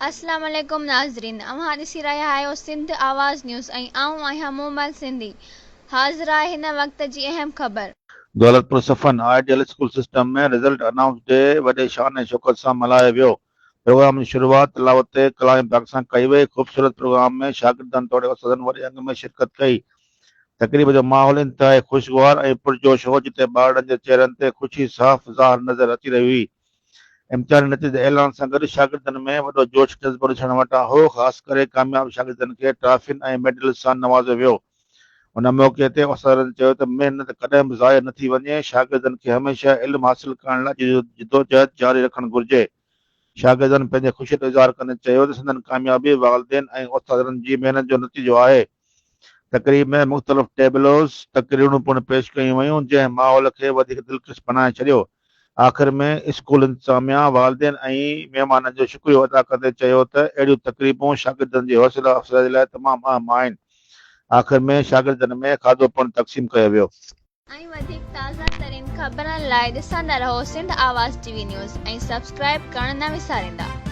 اسلام عليڪم ناظرين اوهان ڏسي رهيا آهيو سنڌ آواز نيوز ۽ آئون آهيان مومل سنڌي حاضر آهي هن وقت جي اهم خبر. دولتپور صفن ideal school system ۾ result announce D وڏي شان ۽ شوڪت سان ملهايو ويو. پروگرام جي شروعات تلاوت ڪلام پاڪ سان ڪئي وئي. خوبصورت پروگرام ۾ شاگردن توڙي استادن وڏي انگ ۾ شرڪت ڪئي. تقريب جو ماحول انتهائي خوشگوار ۽ پرجوش هو جتي ٻارڙن جي چهرن تي خوشي صاف ظاهر نظر اچي رهي هئي. امتحاني نتيجي جي اعلان سان گڏ شاگردن ۾ وڏو جوش جذبو ڏسڻ وٽان هو، خاص ڪري ڪامياب شاگردن کي ٽرافين ۽ ميڊلز سان نوازيو ويو. ان موقعي تي استادن چيو ته محنت ڪڏهن به ضايع نه ٿي وڃي، شاگردن کي هميشه علم حاصل ڪرڻ لاء جدوجهد جاري رکڻ گهرجي. شاگردن پنهنجي خوشي جو اظهار ڪندي چيو ته سندن ڪاميابي والدين ۽ استادن جي محنت جو نتيجو آهي. تقريب ۾ مختلف ٽيبلوز، تقريرون پڻ پيش ڪيون ويون، جنهن ماحول کي وڌيڪ دلڪش بڻائي ڇڏيو. آخر ۾ اسڪول انتظاميا والدين ۽ مهمانن جو شڪريو ادا ڪندي چيو ته اهڙيون تقريبون شاگردن جي حوصلا افزائي لاء تمام اهم آهن. آخر ۾ شاگردن ۾ کاڌو پڻ تقسيم ڪيو ويو. ۽ وڌيڪ تازه ترين خبرن لاء ڏسندا رهو سنڌ آواز ٽي وي نيوز ۽ سبسڪرائيب ڪرڻ نه وساريندا.